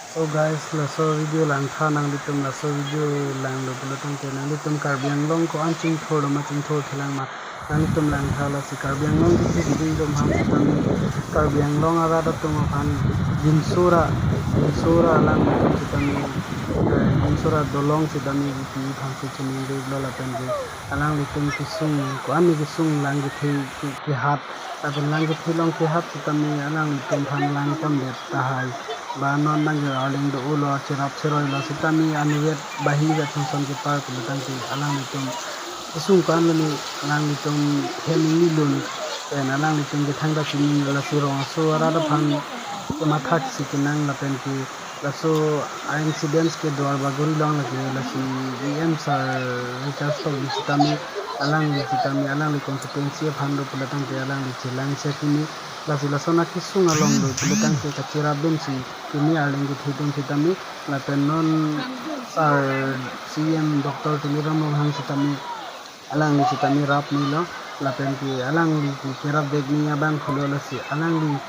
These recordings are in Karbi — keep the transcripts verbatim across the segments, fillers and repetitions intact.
So guys, laso video langtha, nanglitum laso video langlo pulo tangte nanglitum Karbi Anglong ko-an chingthur lo ma, chingthurthe lang ma, nanglitum langtha. Lasi Karbi Anglong kethi keding atum aphan sitame, Karbi Anglong arat atum aphan Dinsura, Dinsura alanglitum sitame, eh, Dinsura dolong sitame G P aphan si chiningri lo lapen ke alanglitum kesung, ko-an ni kesung lang kethe ke, kehat, lapen lang kethe along kehat sitame alanglitum aphan lang pon det tahai. Ba non bang arleng do-o lo, cherap cheroi lo sitame anuvet bahi vet sonson kepar pulo tangte alanglitum kesung ko-an lo ni alanglitum hem inglun, pen alanglitum kethang ta chinilo. Lasi rong aso arat aphan kemathak si kenang lapen ke laso a-incidents ke Duarbagori along lake, lasi E M sir Richard Tokbi sitame, alangli sitame alangli constituency aphan do pulo tangte alangli chelang chek hini. Lasi lason akesung along do pulo tangte kacherap dun si pini arleng kethe atum sitame, lapen non sir C M Doctor Tuliram Ronghang sitame alangli sitame rap nilo, lapen ke alangli ke kerap vek ni abang pulo. Lasi alangli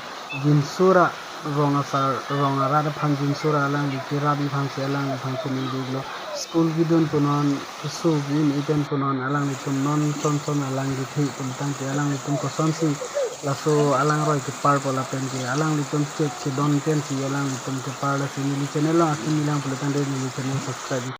Dinsura rong asar, rong arat aphan Dinsura alangli kerap aphan si alangliphan chiningri lo. School kedun punon, keso ke-en pen punon, alanglitum non sonson alang kethe pulo tangte alanglitum kosonsi laso alangroi keparpo lapen ke alanglitum chek chedon pensi alanglitum kepar. Lasi neli channel along akimi lang pulo tangte neli channel subscribe.